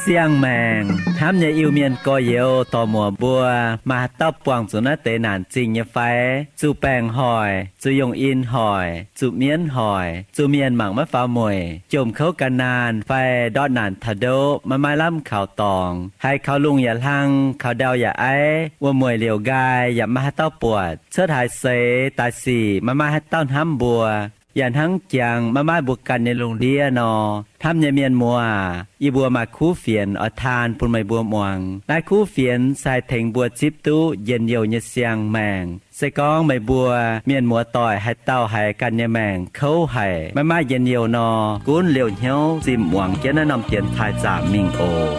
Siang-maengc hnamv nyei Iu-Mienh gorx-youz dorc-muoc mbuo, maaih haaix dauh buangh zuqc naaiv deix naanc zingh nyei fai? Zuqc baengc hoic, zuqc yongh in hoic, zuqc mienv hoic, zuqc mienh mangc maiv faaux mueic, jomc kouv gan naanh fai ndortv naanc taux ndoqv maiv maaih lamh kaux dorngx, haiz kaux lungh yaac hlang, kaux ndau yaac aiv, wuom-mueic liouc nqaai yaac maiv maaih haaix dauh buatc, cuotv haaix seix daaih sic maiv maaih haaix dauh hnamv mbuo, yaac hnangv jangx maiv maaih mbuo ganh nyei lungh ndiev nor, hnamv nyei mienh muoz aac, yie mbuo maaih kuv fienx oix taan bun meih mbuo muangx. Naaiv kuv fienx se haih tengx mbuo zipv duqv njien-youh nyei siang-maengc. Se gorngv meih mbuo mienh muoz doic haaix dauh haiz ganh nyei maengc kouv haic, maiv maaih njien-youh nor, gunv liouh hnyouv zimh muangx jienv naaiv norm dienx taaih zaamc mingh oc.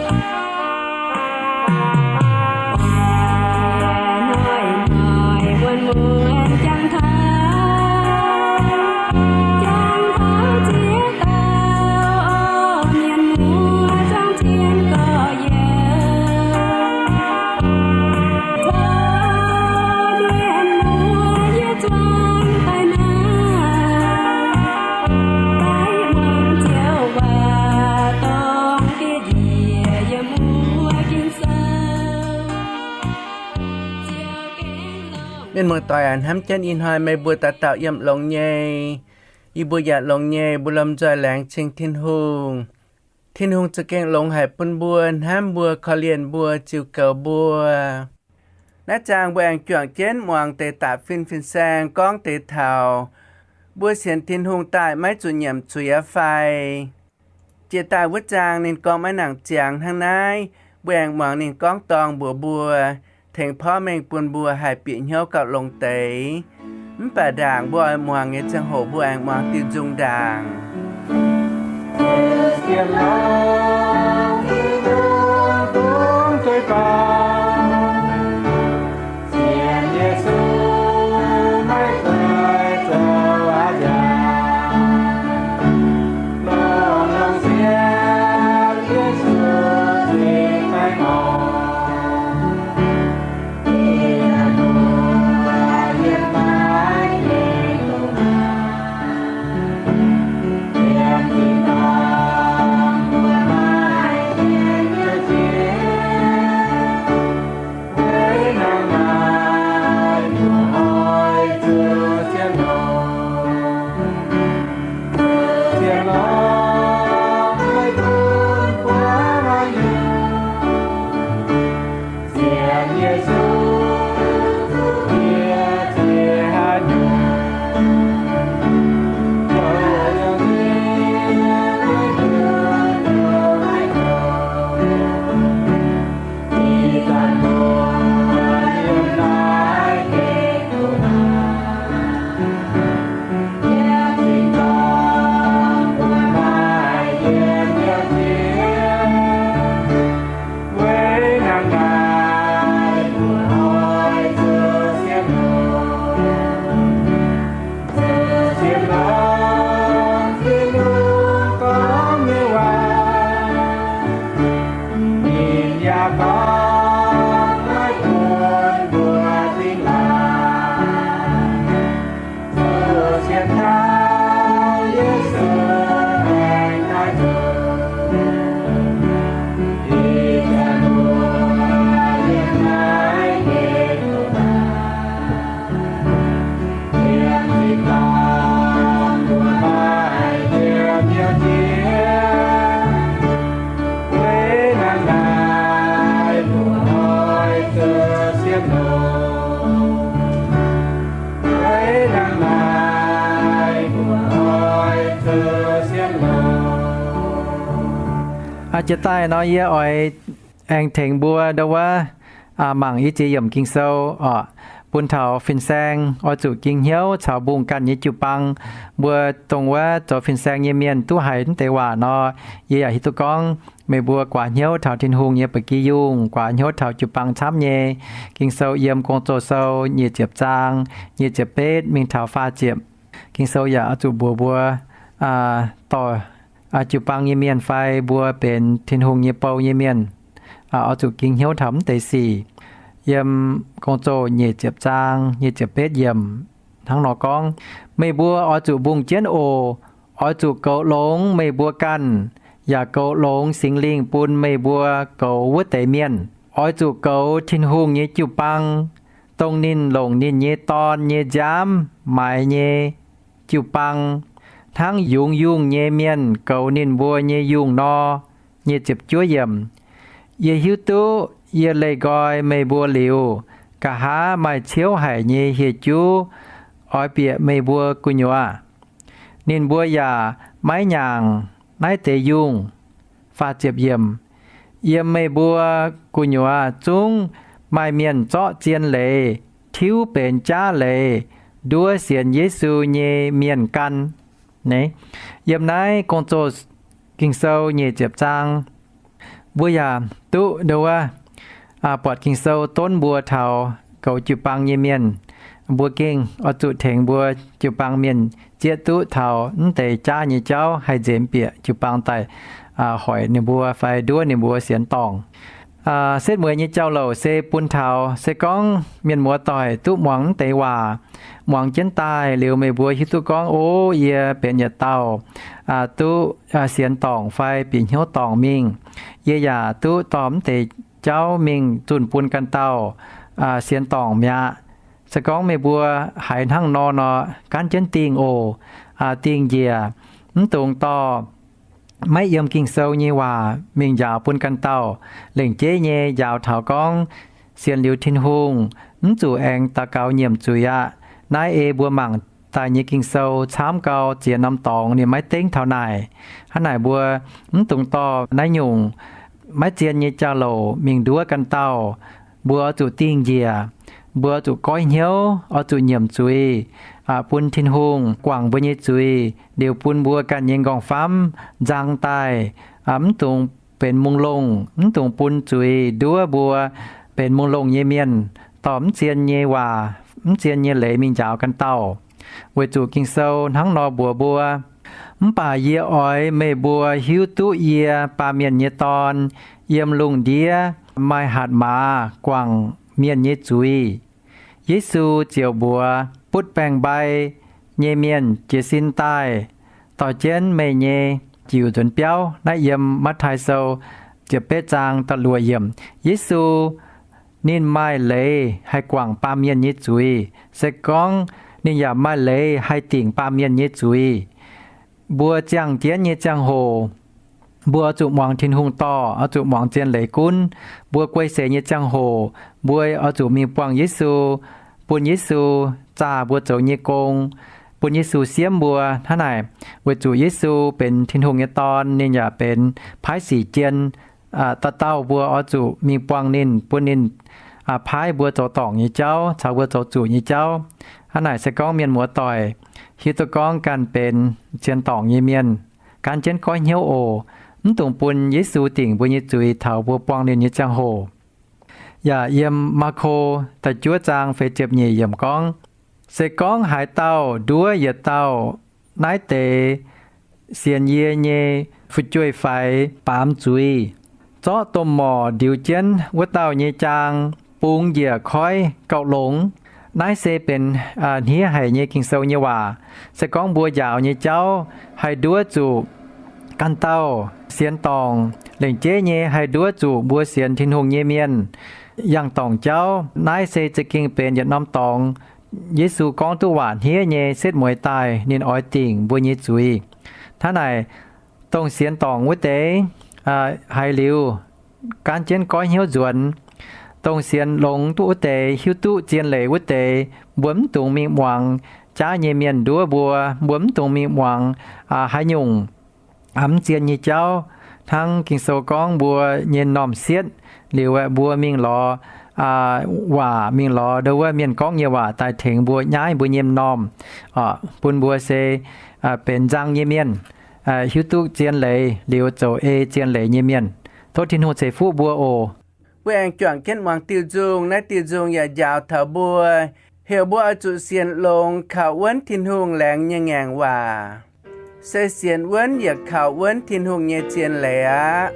Mienh muoz-doic aac, hnamv jienv ih hnoi meih mbuo dauh dauh yiem longx nyei. Yie mbuo yaac longx nyei, mbuo lomh nzoih laengz ceng Tin-Hungh. Tin-Hungh za'gengh longx haic bun mbuo, hnamv mbuo, korv-lienh mbuo, ziux goux mbuo. Naaiv zaang mbuo aengx juangc jienv muangx deix da'fin fin-saeng gorngv deix taux mbuo sienx Tin-Hungh daaih maiv zuqc nyiemc zuiz fai. Jiex daaih wuov zaang ninh gorngv maiv nangc ziangx hnangv naaiv. Mbuo aengx muangx ninh gorngv dorngh mbuox mbuo, tengx porv mengh bun mbuo haih bieqc hnyouv gauh longx deix. Mv baac ndaangc mbuo oix muangx nyei ziangh hoc mbuo aengx muangx diuh nzung ndaangc. Aa, jiex daaih nor yie oix aengx tengx mbuo ndau wuov mangc i ziex yiemc Ging-Sou oc, bun taux fin-saeng oix zuqc ging hnyouv caux mbungh ganh nyei jiu-baang. Mbuo dongh wuov zoux fin-saeng nyei mienh duqv haiz naaiv deix waac nor, yie yaac hiuv duqv gorngv meih mbuo guaax hnyouv taux Tin-Hungh nyei ba'gi yungh, guaax hnyouv taux jiu-baang camv nyei. Ging-Sou yiem Gong-Zoh Sou nyic ziepc zaang, nyic ziepc betv mingh taux faah ziepc. Ging-Sou yaac oix zuqc mbuox mbuo dorh jiu-baang nyei mienh fai mbuo benx Tin-Hungh nyei bou nyei mienh, oix zuqc ging hnyouv taux mv deix sic. Yiem Gong-Zoh nyeic ziepc zaang nyeic ziepc betv yiemc hnangv nor gorngv, Meih mbuo oix zuqc mbungh jienv oc. Oix zuqc goux longx meih mbuo ganh, yaac goux longx Singx Lingh bun meih mbuo goux wuov deix mienh. Oix zuqc goux Tin-Hungh nyei jiu-baang, dongh ninh longc ninh nyei Dorn nyei nziaamv maaiz nyei jiu-baang, hnangv yungz yungh nyei mienh goux ninh mbuo nyei yungh nor. Yie hiuv duqv yie leih nqoi meih mbuo liuz, nqa'haav maaih ciouv haic nyei hieh juv oix bieqc meih mbuo gu'nyuoz. Ninh mbuo yaac maiv nyaangc naaiv deix yungh. Yiem meih mbuo gu'nyuoz zungv maaih mienh zorqv zien leiz tiuv benx jaav leiz nduov sienx Yesu nyei mienh gan. Yiem naaiv Gong-Zoh Ging-Sou nyeic ziepc zaang, mbuo yaac duqv ndo wuov buatc Ging-Sou donv mbuo taux goux jiu-baang nyei mienh. Mbuo gengh oix zuqc tengx mbuo jiu-baang mienh zieqv duqv taux mv deix jaav nyei jauv haih nzemx bieqc jiu-baang daaih hoic ninh mbuo fai nduov ninh mbuo sienx dorngc. Setv mueiz nyei jauv-louc se bun taux se gorngv mienh muoz-doic duqv muangx mv deix waac, muangx jienv daaih liuz meih mbuo hiuv duqv gorngv, O, yie benx yietc dauh duqv sienx dorngc fai bieqc hnyouv dorngc mingh. Yie yaac duqv dorh mv deix jauv mingh zunh bun ganh dauh sienx dorngc mi'aqv. Se gorngv meih mbuo haiz hnangv nor nor, gaanv jienv dingh oc. Dingh njiec, mv dungx dorh maiv yiem Ging-Sou nyei waac mingh njaaux bun ganh dauh. Lengc jeiv nyei njaaux taux gorngv sienx liuz Tin-Hungh mv zuqc aengx daux gaux nyiemc zuiz aqv. Naaiv ei mbuo mangc daaih nyei Ging-Sou camv gau ziex norm dorngx ninh maiv dengv taux naaic. Hnangv naaic mbuo mv dungx dorh naaiv nyungc maiv zien nyei jauv-louc mingh nduov ganh dauh. Mbuo oix zuqc dingh njiec, mbuo oix zuqc goiv hnyouv, oix zuqc nyiemc zuiz bun Tin-Hungh guangc mbuo nyei zuiz, liuz bun mbuo ganh nyei nqorngv-famv nzang daaih, mv dungx benx mungh longh, mv dungx bun zuiz nduov mbuo benx mungh longh nyei mienh, dorh mv zien nyei waac, mv zien nyei leiz mingh njaaux ganh dauh. Weic zuqc Ging-Sou hnangv nor mbuox mbuo, Mv baac yie oix meih mbuo hiuv duqv yie, Baamh Mienh nyei Dorn, yiem lungh ndiev maaih hatc maaz guangc mienh nyei zuiz. Yesu ziouc mbuox butv baengc-mbai nyei mienh, Jiez sin daaih dorh jienv meih nyei jiuc nzuonx biauv. Naaiv yiem Matv^taai Sou ziepc betv zaang da'luoqc yiemc. Yesu ninh maaih leiz haih guangc baamh mienh nyei zuiz. Se gorngv ninh yaac maaih leiz haih dingc baamh mienh nyei zuiz. Mbuo ziangh jienv nyei ziangh hoc, mbuo oix zuqc muangx Tin-Hungh dorh, oix zuqc muangx zien leiz gunv. Mbuo guei seix nyei ziangh hoc, mbuo oix zuqc mingh buangh Yesu, bun Yesu zaah mbuo zoux nyei gong, bun Yesu siemv mbuo. Hnangv naaic, weic zuqc Yesu benx Tin-Hungh nyei Dorn, ninh yaac benx paaiv sic jien. Dauh dauh mbuo oix zuqc mingh buangh ninh, bun ninh paaiv mbuo zoux dorngc nyei jauv caux mbuo zoux zuqc nyei jauv. Hnangv naaic se gorngv mienh muoz-doic hiuv duqv gorngv ganh benx zien dorngc nyei mienh, gaanv jienv goiv hnyouv oc. Mv dungx bun Yesu dingc mbuo nyei zuiz taux mbuo buangh ninh nyei ziangh hoc. Yaac yiem Maako da'juov zaang feix ziepc nyeic yiemc gorngv, Se gorngv haaix dauh nduov yietc dauh naaiv deix sienx yie nyei fu'jueiv-faix baamz zuiz, zorqv domh morc ndiux jienv wuov dauh nyei jaang, bungx njiec koiv gauh longx. Naaiv se benx hniev haic nyei Ging-Sou nyei waac. Se gorngv mbuo njaaux nyei jauv haih nduov zuqc ganh dauh sienx dorngc, lengc jeiv nyei haih nduov zuqc mbuo sienx Tin-Hungh nyei mienh yangh dorngc jauv, naaiv se za'gengh benx yietc norm dorngx Yesu gorngv duqv waac hniev nyei. Setv mueiz daaih ninh oix dingc mbuo nyei zuiz. Hnangv naaic, dongh sienx dorngc wuov deix, haiz liuz gaanv jienv goiv hnyouv nzuonx. Dongh sienx longx duqv wuov deix, hiuv duqv zien leiz wuov deix, mbuo mv dungx mingh muangx jaav nyei mienh nduov mbuo. Mbuo mv dungx mingh muangx haaix nyungc mv zien nyei jauv. Hnangv Ging-Sou gorngv mbuo nyei m'normh sietv liuz, mbuo mingh lorz waac, mingh lorz ndo wuov mienh gorngv nyei waac daaih tengx mbuo nyaiv mbuo nyei m'normh, bun mbuo se benx nzang nyei mienh, hiuv duqv zien leiz liuz zoux ei zien leiz nyei mienh. Tov Tin-Hungh ceix fuqv mbuo oc. Mbuo aengx juangc jienv muangx diuh nzung. Naaiv diuh nzung yaac njaaux taux mbuo heuc mbuo oix zuqc sienx longx kaux wuonv Tin-Hungh laengz nyei ngaengc waac. se sienx wuonv yaac kaux wuonv Tin-Hungh nyei zien leiz aqv.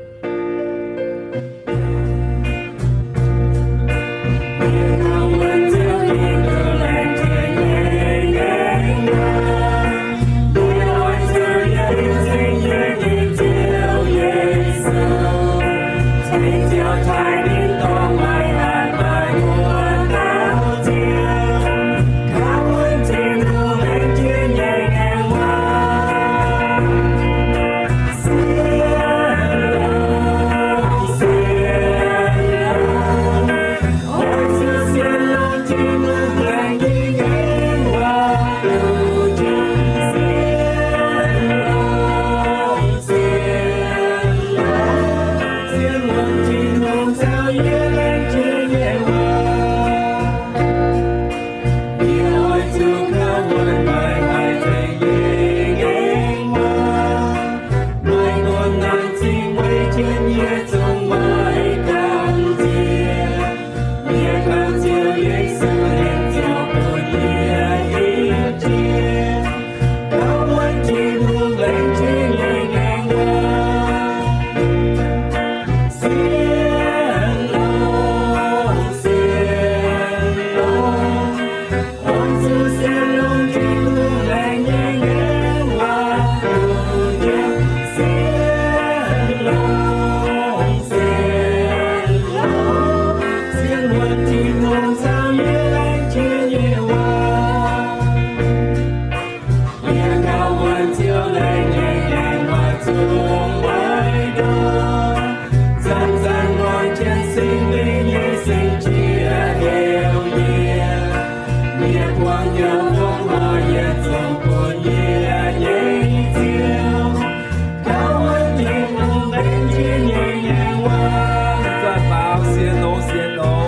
Zaih faaux sienx longx, sienx longx. Oix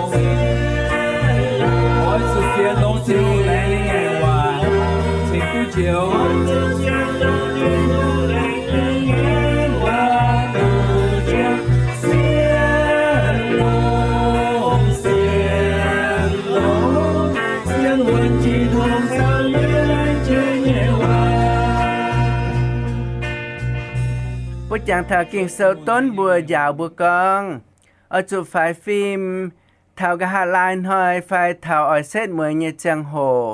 zuqc sienx longx Tin-Hungh laengz nyei ngaengc waac cingx duqv njoux. Mbuo jangx taux Ging-Sou donv mbuo, njaaux mbuo gorngv, oix zuqc faix fim taux nqa'haav laai hnoi fai taux oix setv mueiz nyei ziangh hoc,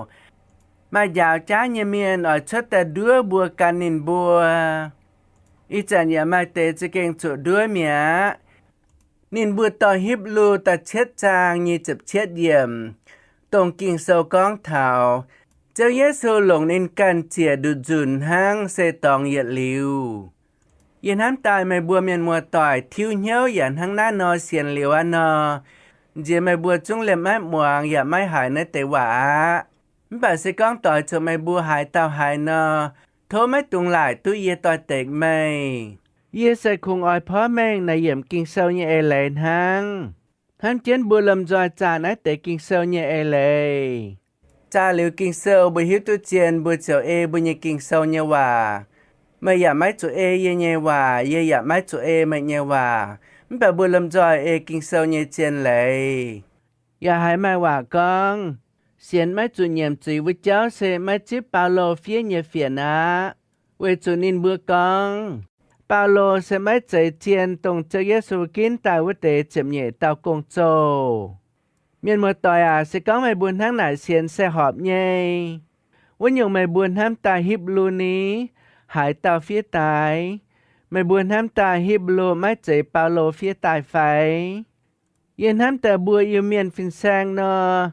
maaih njaaux jaav nyei mienh oix cuotv daaih nduov mbuo gan ninh mbuo. Ih zanc yaac maaih deix za'gengh zuqc nduov mi'aqv. Ninh mbuo dorh Hipv^lu da'cietv zaang nyic ziepc cietv yiemc, dongh Ging-Sou gorngv taux Ziouv Yesu longc ninh ganh ziec nduqc nzunc hnangv se dorngx yietc liuz. Yie hnamv daaih meih mbuo mienh muoz-doic tiuv hnyouv yaac hnangv naaiv nor sienx liuz aqv nor, nziex meih mbuo zungv liemh maiv muangx yaac maiv haiz naaiv deix waac aqv. Mv baac se gorngv doix zuqc meih mbuo haaix dauh haiz nor, tov maiv dungx laaic duqv yie doix-dekc meih. Yie se kungx oix porv mengh naaiv yiemc Ging-Sou nyei eix leiz hnangv. Hnamv jienv mbuo lomh nzoih zaah naaiv deix Ging-Sou nyei eix leiz. Zaah liuz Ging-Sou mbuo hiuv duqv zien, mbuo ziouc ei mbuo nyei Ging-Sou nyei waac. Meih yaac maiv zuqc ei yie nyei waac, yie yaac maiv zuqc ei meih nyei waac. Mv baac mbuo lomh nzoih ei Ging-Sou nyei zien leiz. Yaac haiz maaih waac gorngv, sienx maiv zuqc nyiemc zuiz wuov jauv se maiv zipv Baulo fiev nyei fienx aqv, weic zuqc ninh mbuo gorngv, Baulo se maiv zeiz zien dongh Ziouv Yesu ginv daaih wuov deix ziepc nyeic dauh gong-zoh. Mienh muoz-doic aac, se gorngv meih mbuo hnangv naaic sienx se horpc nyei. Wuov nyungc meih mbuo hnamv daaih Hipv^lu ni haaix dauh fiev daaih? Meih mbuo hnamv daaih Hipv^lu maiv zeiz Baulo fiev daaih fai? Yie hnamv daaih mbuo Iu-Mienh fin-saeng nor,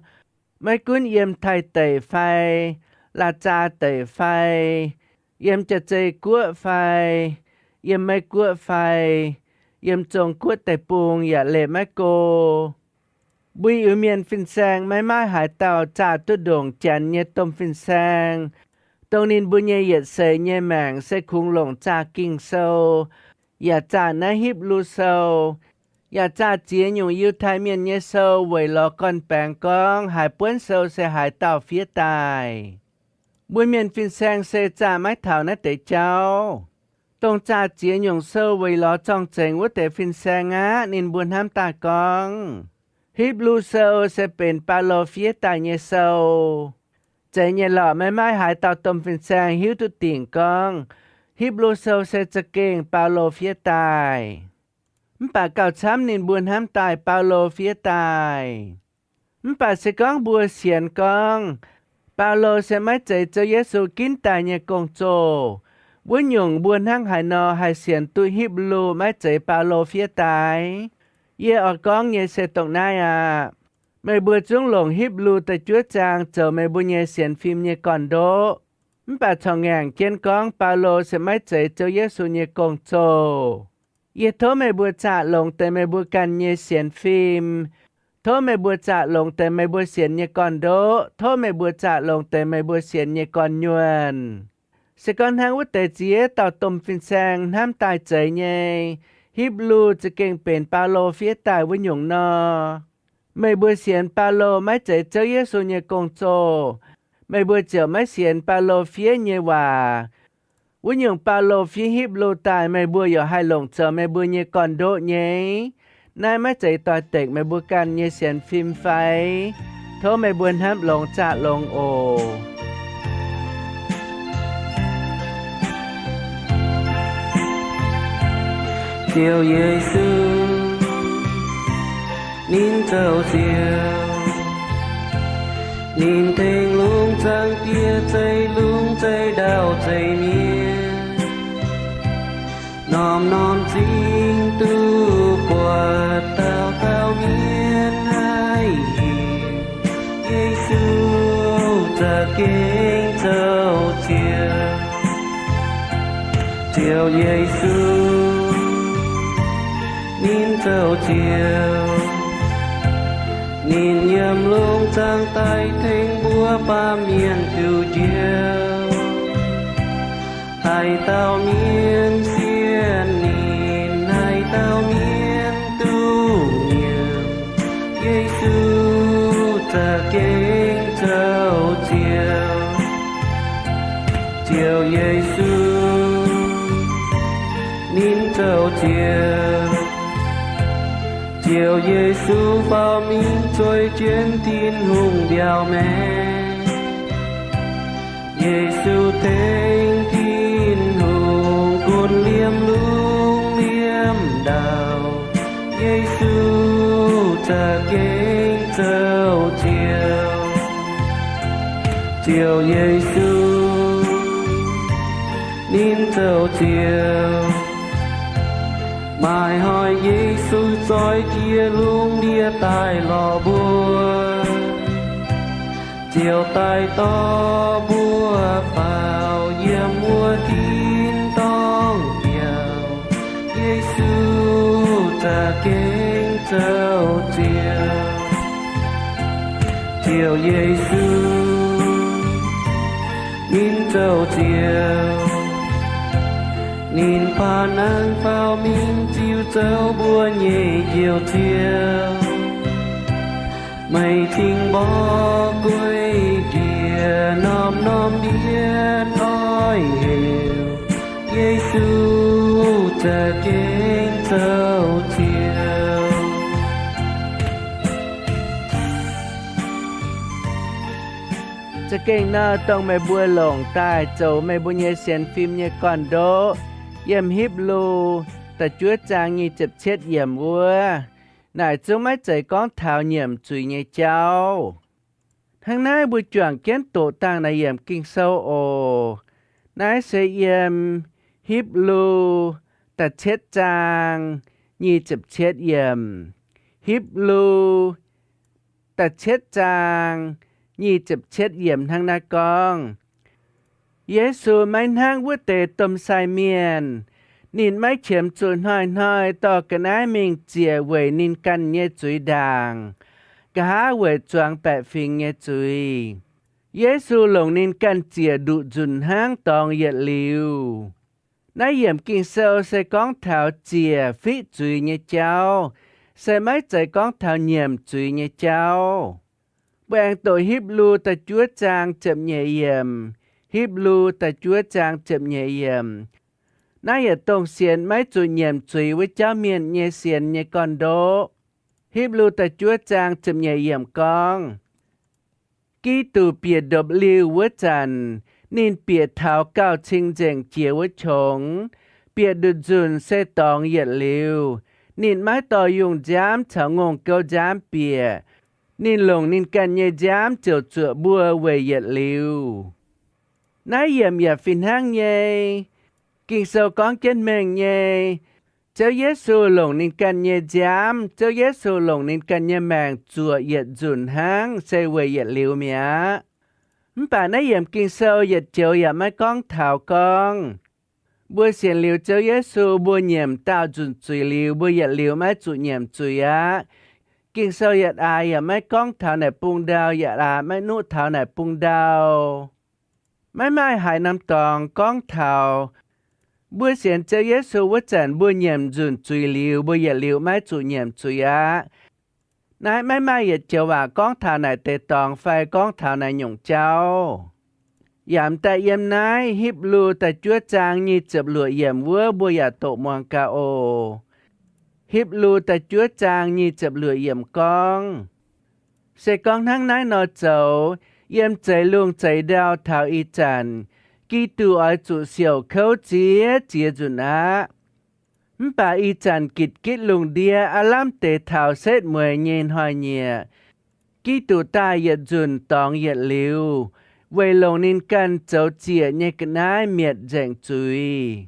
maiv gunv yiem Taiv deic fai, La'zaa deic fai, yiem Jaa-Zei Guoqv fai, yiem Meiv Guoqv fai, yiem Zong Guoqv Deic-Bung yaac leih maiv go. Mbuo Iu-Mienh fin-saeng maiv maaih haaix dauh zaah duqv ndongc Janx nyei domh fin-saeng, dongh ninh mbuo nyei yietc seix nyei maengc se kungx longc zaah Ging-Sou, yaac zaah naaiv Hipv^lu Sou, yaac zaah ziex nyungc Yiutai Mienh nyei sou weic lorz gorn-baengx gorngv haaix buonv sou se haaix dauh fiev daaih. Mbuo Mienh fin-saeng se zaah maiv taux naaiv deix jauv. Dongh zaah ziex nyungc sou weic lorz zorng-zengx wuov deix fin-saeng aqv. Ninh mbuo hnamv daaih gorngv, Hipv^lu Sou se benx Baulo fiev daaih nyei sou. Zeiz nyei lorqc, maiv maaih haaix dauh domh fin-saeng hiuv duqv dingc gorngv Hipv^lu Sou se za'gengh Baulo fiev daaih. Mv baac gauh camv ninh mbuo hnamv daaih Baulo fiev daaih. Mv baac se gorngv mbuo sienx gorngv Baulo se maiv zeiz Ziouv Yesu ginv daaih nyei gong-zoh, wuov nyungc mbuo hnangv haaix nor haih sienx duqv Hipv^lu maiv zeiz Baulo fiev daaih? Yie oix gorngv nyei se dongh naaiv aqv. Meih mbuo zungv longc Hipv^lu da'juov zaang zoux meih mbuo nyei sienx fim nyei gorn-ndoqv. Mv baac corc ngaengc jienv gorngv Baulo se maiv zeiz Ziouv Yesu nyei gong-zoh. Yie tov meih mbuo zaqc longx deix meih mbuo ganh nyei sienx fim. Tov meih mbuo zaqc longx deix meih mbuo sienx nyei gorn-ndoqv. Tov meih mbuo zaqc longx deix meih mbuo sienx nyei gorn-nyuonh. Se gorngv hnangv wuov deix ziex dauh domh fin-saeng hnamv daaih zeiz nyei, Hipv^lu za'gengh benx Baulo fiev daaih wuov nyungc nor, meih mbuo sienx Baulo maiv zeiz Ziouv Yesu nyei gong-zoh, meih mbuo ziouc maiv sienx Baulo fiev nyei waac. Wuov nyungc Baulo fiev Hipv^lu daaih meih mbuo yaac haih longc zoux meih mbuo nyei gorn-ndoqv nyei. Naaiv maiv zeiz doix-dekc meih mbuo ganh nyei sienx fim fai? Tov meih mbuo hnamv longx zaqc longx oc. Ziouv Yesu, ninh zoux Ziouv. Ninh tengx lungh zaangc Diex, zeiz lungh zeiz ndaauh zeiz mienh, norm-norm zingh duqv buatc dauh dauh mienh haih heuc Yesu za'gengh zoux Ziouv. Ziouv Yesu, ninh zoux Ziouv. Ninh yiem lungh zaangc daaih tengx mbuo baamh mienh diuc njoux. Haaix dauh mienh sienx ninh, haaix dauh mienh duqv nyiemc Yesu za'gengh zoux Ziouv. Ziouv Yesu, ninh zoux Ziouv. Ziouv Yesu faaux mingh zueih jienv Tin-Hungh mbiaauc maengx. Yesu tengx Tin-Hungh gunv liemh lungh liemh ndau. Yesu za'gengh zoux Ziouv. Ziouv Yesu, ninh zoux Ziouv. Maaih hnoi Yesu zoix jiex lungh ndiev daaih lorz mbuo, ziouc daaih dorh mbuo faaux yiem wuov tin-dorngh biauv. Yesu za'gengh zoux Ziouv. Ziouv Yesu, ninh zoux Ziouv. Ninh paav nangv faaux mingh ziux zoux mbuo nyei Njoux Ziouv. Meih cingx mborqv gueiv njiec norm-norm mienh oix heuc Yesu za'gengh zoux Ziouv. Za'gengh nor, dongh meih mbuo longc daaih zoux meih mbuo nyei sienx fim nyei gorn-ndoqv, yiem Hipv^lu da'juov zaang nyic ziepc cietv yiemc wuov, naaic zungv maiv zeiz gorngv taux nyiemc zuiz nyei jauv. Hnangv naaiv mbuo juangc jienv doqc dangh naaiv yiemc Ging-Sou oc. Naaiv se yiem Hipv^lu da'cietv zaang nyic ziepc cietv yiemc. Hipv^lu da'cietv zaang nyic ziepc cietv yiemc hnangv naaiv gorngv, Yesu maiv hnangv wuov deix domh sai mienh. Ninh maiv qiemx zuqc hnoi-hnoi dorh ga'naaiv mingh ziec weic ninh ganh nyei zuiz ndaangc, nqa'haav weic zuangx baeqc fingx nyei zuiz. Yesu longc ninh ganh ziec nduqc nzunc hnangv dorngx yietc liuz. Naaiv yiemc Ging-Sou se gorngv taux ziec fiqv zuiz nyei jauv, se maiv zeiz gorngv taux nyiemc zuiz nyei jauv. Mbuo aengx doqc Hipv^lu da'juov zaang ziepc nyeic yiemc. Hipv^lu da'juov zaang ziepc nyeic yiemc. Naaiv yietc dongh sienx maiv zuqc nyiemc zuiz wuov jauv mienh nyei sienx nyei gorn-ndoqv. Hipv^lu da'juov zaang ziepc nyeic yiemc gorngv, Giduc bieqc ndopv-liuh wuov zanc, Ninh bieqc taux gauh cing-nzengc jiex wuov qongx, bieqc nduqc nzunc se dorngx yietc liuz. Ninh maiv dorh yungh nziaamv caux ngongh gouv nziaamv bieqc. Ninh longc ninh ganh nyei nziaamv ziouc zuoqc mbuo weic yietc liuz. Naaiv yiemc yaac fih hnangv nyei. Ging-Sou gorngv jienv mengh nyei, Ziouv Yesu longc ninh ganh nyei nziaamv, Ziouv Yesu longc ninh ganh nyei maengc zuoqc yietc nzunc hnangv se weic yietc liuz mi'aqv. Mv baac naaiv yiemc Ging-Sou yietc joux yaac maiv gorngv taux gorngv mbuo sienx liuz Ziouv Yesu, mbuo nyiemc daauh nzunc zuiz liuz, mbuo yietc liuz maiv zuqc nyiemc zuiz aqv. Ging-Sou yietc aax yaac maiv gorngv taux naaic bung ndau, yietc aax maiv nuqv taux naaic bung ndau. Maiv maaih haaix norm dorngx gorngv taux mbuo sienx Ziouv Yesu wuov zanc mbuo nyiemc nzunc zuiz liuz, mbuo yietc liuz maiv zuqc nyiemc zuiz aqv. Naaiv maiv maaih yietc joux waac gorngv taux naaic deix dorngx fai gorngv taux naaic nyungc jauv. Yaac m'daaih yiem naaiv Hipv^lu da'juov zaang nyic ziepc luoqc yiemc wuov mbuo yaac doqc muangx gaax oc. Hipv^lu da'juov zaang nyic ziepc luoqc yiemc gorngv, se gorngv hnangv naaiv nor zoux, yiem zeix lungh zeix ndau taux ih zanc, Giduc oix zuqc siouc kouv ziex ziex nzunc aqv. Mv baac ih zanc gitv gitv lungh ndiev aav lamh deix taux setv mueiz nyei hnoi-nyieqc. Giduc daaih yietc nzunc dorngx yietc liuz, weic longc ninh ganh zoux ziec nyei ga'naaiv mietc nzengc zuiz.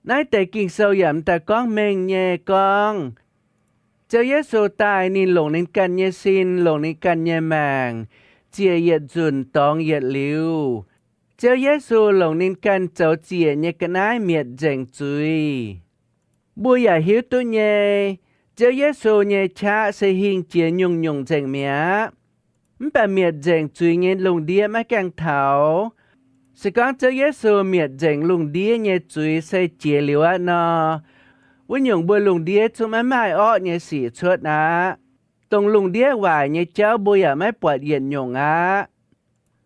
Naaiv deix Ging-Sou yaac m'daaih gorngv mengh nyei gorngv, Ziouv Yesu daaih ninh longc ninh ganh nyei sin, longc ninh ganh nyei maengc, ziec yietc nzunc dorngx yietc liuz. Ziouv Yesu longc ninh ganh zoux ziec nyei ga'naaiv mietc nzengc zuiz. Mbuo yaac hiuv duqv nyei, Ziouv Yesu nyei qaqv se hingh jiex nyungc-nyungc nzengc mi'aqv. Mv baac mietc nzengc zuiz nyei lungh ndiev maiv gaengh taux. Se gorngv Ziouv Yesu mietc nzengc lungh ndiev nyei zuiz se jiex liuz aqv nor, wuov nyungc mbuo lungh ndiev zungv maiv maaih orqv nyei sic cuotv aqv. Dongh lungh ndiev waaic nyei jauv mbuo yaac maiv buatc yietc nyungc aqv.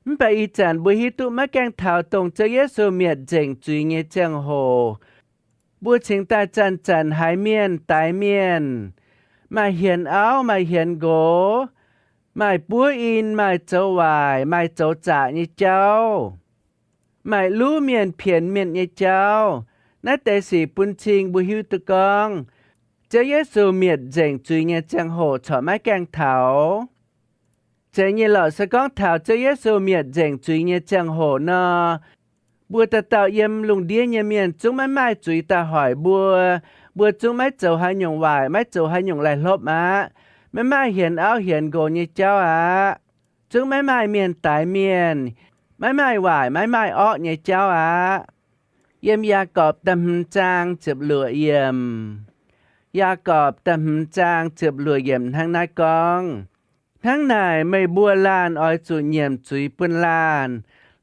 Mv baac ih zanc mbuo hiuv duqv maiv gaengh taux dongh Ziouv Yesu mietc nzengc zuiz nyei ziangh hoc, mbuo cingx daaih zanc-zanc haiz mienh daix mienh, maaih hienx auv, maaih hienx nqox, maaih buov in, maaih zoux waaic, maaih zoux zaqc nyei jauv, maaih luv mienh pienx mienh nyei jauv. Naaiv deix sic bun cing mbuo hiuv duqv gorngv Ziouv Yesu mietc nzengc zuiz nyei ziangh hoc corc maiv gaengh taux. Zeiz nyei lorqc, se gorngv taux Ziouv Yesu mietc nzengc zuiz nyei ziangh hoc nor, mbuo dauh dauh yiem lungh ndiev nyei mienh zungv maiv maaih zuiz daaih hoic mbuo. Mbuo zungv maiv zoux haaix nyungc waaic, maiv zoux haaix nyungc laih hlopv aqv. Maiv maaih hienx auv hienx nqox nyei jauv aqv. Zungv maiv maaih mienh daix mienh, maiv maaih waaic, maiv maaih orqv nyei jauv aqv. Yiem Yaagorpc da'hmz zaang ziepc luoqc yiemc, Yaagorpc da'hmz zaang ziepc luoqc yiemc hnangv naaiv gorngv, Hnangv naaic meih mbuo laanh oix zuqc nyiemc zuiz bun laanh.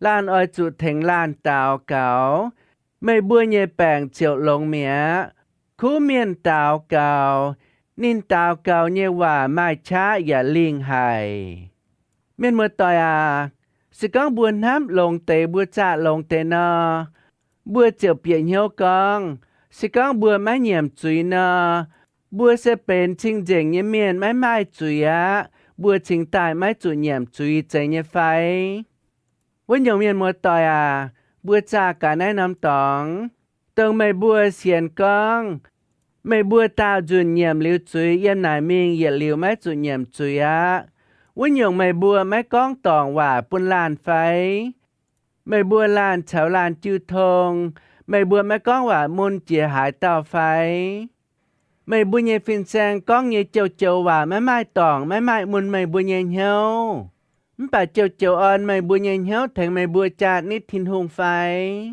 Laanh oix zuqc tengx laanh daux gaux, meih mbuo nyei baengc ziouc longx mi'aqv. Kuv mienh daux gaux, ninh daux gaux nyei waac maaih qaqv yaac lingh haic. Mienh muoz-doic aac, se gorngv mbuo hnamv longx deix, mbuo zaah longx deix nor, mbuo ziouc bieqc hnyouv gorngv, se gorngv mbuo maiv nyiemc zuiz nor, mbuo se benx cing-nzengc nyei mienh maiv maaih zuiz aqv. Mbuo cingx daaih maiv zuqc nyiemc zuiz zeiz nyei fai? Wuov nyungc mienh muoz-doic aac, mbuo zaah gaax naaiv norm dorngx, dongh meih mbuo sienx gorngv meih mbuo daauh nzunc nyiemc liuz zuiz, yiem naaic mingh yietc liuz maiv zuqc nyiemc zuiz aqv. Wuov nyungc meih mbuo maiv gorngv dorngc waac bun laanh fai? Meih mbuo laanh caux laanh jiu tong, meih mbuo maiv gorngv waac mun jiex haaix dauh fai? Meih mbuo nyei fin-saeng gorngv nyei joux-joux waac maiv maaih dorngc, maiv maaih mun meih mbuo nyei hnyouv. Mv baac joux-joux orn meih mbuo nyei hnyouv tengx meih mbuo jaa nitv Tin-Hungh fai?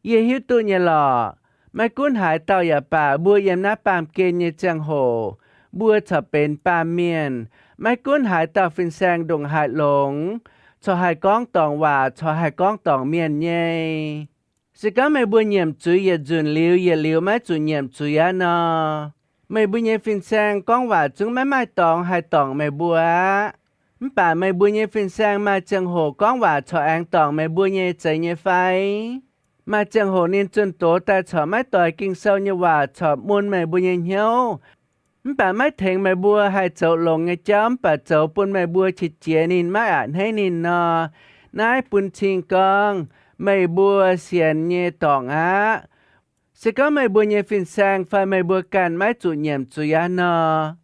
Yie hiuv duqv nyei lorqc. Maiv gunv haaix dauh yaac baac, mbuo yiem naaiv baamh gen nyei ziangh hoc, mbuo corc benx baamh mienh. Maiv gunv haaix dauh fin-saeng ndongc haaix longx, corc haih gorngv dorngc waac, corc haih gorngv dorngc mienh nyei. Se gorngv meih mbuo nyiemc zuiz yietc nzunc liuz, yietc liuz maiv zuqc nyiemc zuiz aqv nor, meih mbuo nyei fin-saeng gorngv waac zungv maiv maaih dorngx haih dorngc meih mbuo aqv. Mv baac meih mbuo nyei fin-saeng maaih ziangh hoc gorngv waac corc aengx dorngc meih mbuo nyei zeiz nyei fai? Maaih ziangh hoc ninh zunh doz daaih corc maiv doix Ging-Sou nyei waac corc mun meih mbuo nyei hnyouv. Mv baac maiv tengx meih mbuo haih zoux longx nyei jauv, mv baac zoux bun meih mbuo qiex jiez ninh, maiv a'hneiv ninh nor, Naaiv bun cing gorngv meih mbuo sienx nyei dorngc aqv. Se gorngv meih mbuo nyei fin-saeng fai meih mbuo ganh maiv zuqc nyiemc zuiz aqv nor,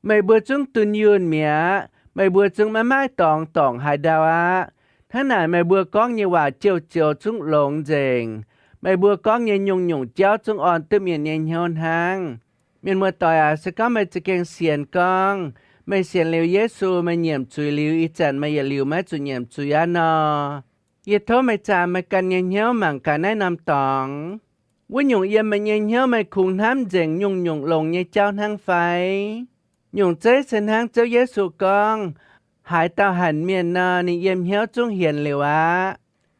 meih mbuo zungv dunh yunh mi'aqv. Meih mbuo zungv maiv maaih dorngx dorngc haaix ndau aqv. Hnangv naaic meih mbuo gorngv nyei waac jouh joux zungv longx nzengc. Meih mbuo gorngv nyei nyungc-nyungc jauv zungv orn duqv mienh nyei hnyouv hnangv. Mienh muoz-doic aac, se gorngv meih za'gengh sienx gorngv meih sienx liuz Yesu, meih nyiemc zuiz liuz, ih zanc meih yietc liuz maiv zuqc nyiemc zuiz aqv nor, yie tov meih zaah meih ganh nyei hnyouv mangc gaax naaiv norm dorngx. Wuov nyungc yiem meih nyei hnyouv meih kungx hnamv nzengc nyungc-nyungc longx nyei jauv hnangv fai? Nyungc zeiv se hnangv Ziouv Yesu gorngv, haaix dauh hanc mienh nor, ninh yiem hnyouv zungv hienx liuz aqv.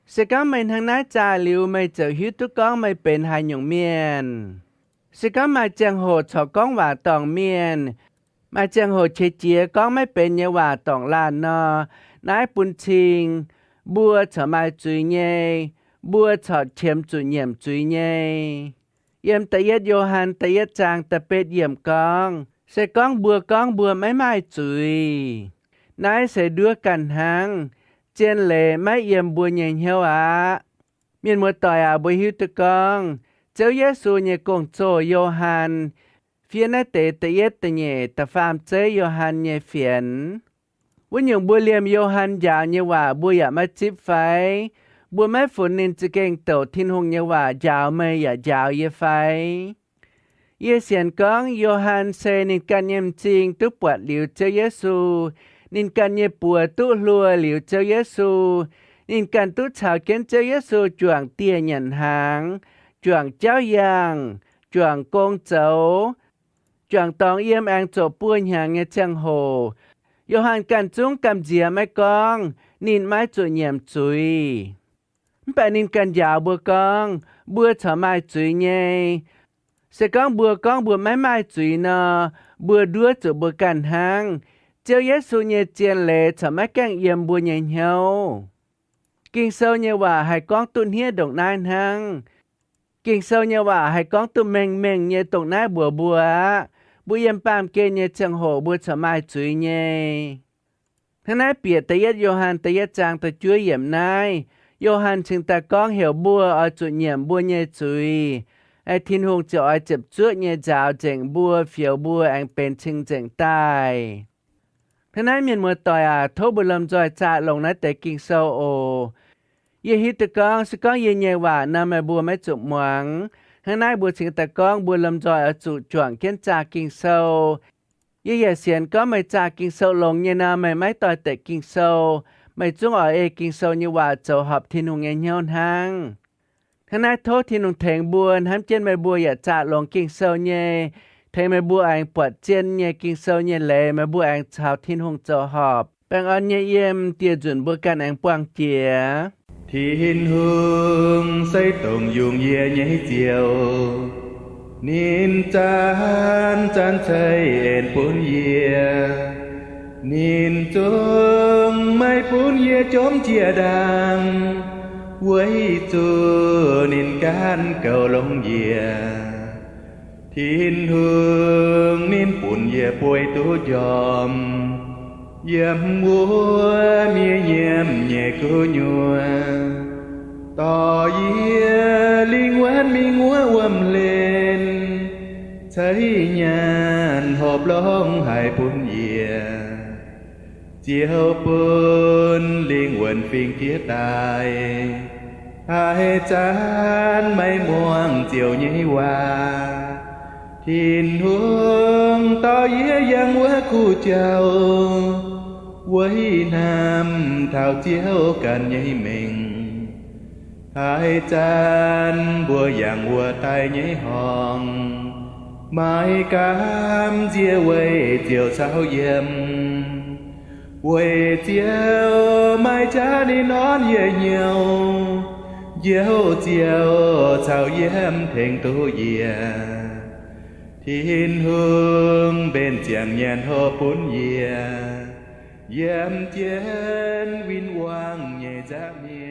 Se gorngv meih hnangv naaiv zaah liuz, meih ziouc hiuv duqv gorngv meih benx haaix nyungc mienh. Se gorngv maaih ziangh hoc corc gorngv waac dorngc mienh, maaih ziangh hoc qiex jiez gorngv maiv benx nyei waac dorngc laanh nor, naaiv bun cing mbuo corc maaih zuiz nyei, mbuo corc qiemx zuqc nyiemc zuiz nyei. Yiem da'yietv Yo^han da'yietv zaang da'betv yiemc gorngv, se gorngv mbuo gorngv mbuo maiv maaih zuiz, naaiv se nduov ganh hnangv. Zien leiz maiv yiem mbuo nyei hnyouv aqv. Mienh muoz-doic aac, mbuo hiuv duqv gorngv Ziouv Yesu nyei gong-zoh Yo^han fiev naaiv deix da'yietv, da'nyeic, da'faam zeiv Yo^han nyei fienx. Wuov nyungc mbuo liemh Yo^han njaaux nyei waac mbuo yaac maiv zipv fai? Mbuo maiv funx ninh za'gengh douc Tin-Hungh nyei waac njaaux meih yaac njaaux yie fai? Yie sienx gorngv Yo^han se ninh ganh nyei m'zing duqv buatc liuz Ziouv Yesu, ninh ganh nyei buoz duqv hluo liuz Ziouv Yesu, ninh ganh duqv caux jienv Ziouv Yesu juangc dieh nyanc hnaangx, juangc jauv yangh, juangc gong zoux, juangc dorngx yiem aengx zoqc buo hnyangx nyei ziangh hoc, Yo^han ganh zungv gamh nziex maiv gorngv ninh maiv zuqc nyiemc zuiz. Mv baac ninh ganh njaaux mbuo gorngv, mbuo corc maaih zuiz nyei. Se gorngv mbuo gorngv mbuo maiv maaih zuiz nor, mbuo nduov zuqc mbuo ganh hnangv. Ziouv Yesu nyei zien leiz corc maiv gaengh yiem mbuo nyei hnyouv. Ging-Sou nyei waac haih gorngv duqv hniev ndongc naaiv hnangv. Ging-Sou nyei waac haih gorngv duqv mengh mengh nyei dongh naaiv mbuox mbuo aqv. Mbuo yiem baamh gen nyei ziangh hoc mbuo corc maaih zuiz nyei. Hnangv naaiv bieqc da'yietv Yo^han da'yietv zaang da'juov yiemc naaiv, Yo^han cingx daaih gorngv heuc mbuo oix zuqc nyiemc mbuo nyei zuiz, Tin-Hungh ziouc oix ziepc zuoqv nyei nzaaux nzengc mbuo, fioux mbuo aengx benx cing-nzengc daaih. Hnangv naaiv mienh muoz-doic aac, tov mbuo lomh nzoih zaah longx naaiv deix Ging-Sou oc. Yie hiuv duqv gorngv se gorngv yie nyei waac nor meih mbuo maiv zuqc muangx. Hnangv naaiv mbuo cingx daaih gorngv mbuo lomh nzoih oix zuqc juangc jienv zaah Ging-Sou. Yie yaac sienx gorngv meih zaah Ging-Sou longx nyei nor, meih maiv doix-dekc Ging-Sou, meih zungv oix ei Ging-Sou nyei waac zoux horpc Tin-Hungh nyei hnyouv hnangv. Hnangv naaiv tov Tin-Hungh tengx mbuo hnamv jienv meih mbuo yaac zaah longx Ging-Sou nyei, tengx meih mbuo aengx buatc zien nyei Ging-Sou nyei leiz, meih mbuo aengx caux Tin-Hungh zoux horpc. Baengh orn nyei yiem, dieh nzunc mbuo ganh aengx buangh jiex. Tin-Hungh se dongh yungz yie nyei Ziouv. Ninh zanc-zanc ceix en bun yie. Ninh zungv maiv bun yie jomc jiex ndaangc, weic zuqc ninh ganh goux longx yie. Tin-Hungh ninh bun yie bueix duqv njormh yiem wuov miev nyiemv nyei gu'nyuoz, dorh yie lingh wuonv mingh wuov wuom-hlen, ceix nyaanh hopv longx haic bun yie. Ziouv bun lingh wuonc fingx diev daaih, haaix zanc maiv muangx Ziouv nyei waac. Tin-Hungh dorh yie yangh wuov kuh jauv, weic hnamv taux Ziouv ganh nyei mengh. Haaix zanc mbuo yangh wuov daaih nyei horngh, maiv gaamv nzie weic Ziouv caux yiem, weic Ziouv maiv jaav ninh orn yie hnyouv. Njoux Ziouv caux yiem tengx duqv yie. Tin-Hungh mbenc ziangh nyaanh hopv bun yie, yiem jienv win-wangv nyei nza'hmien.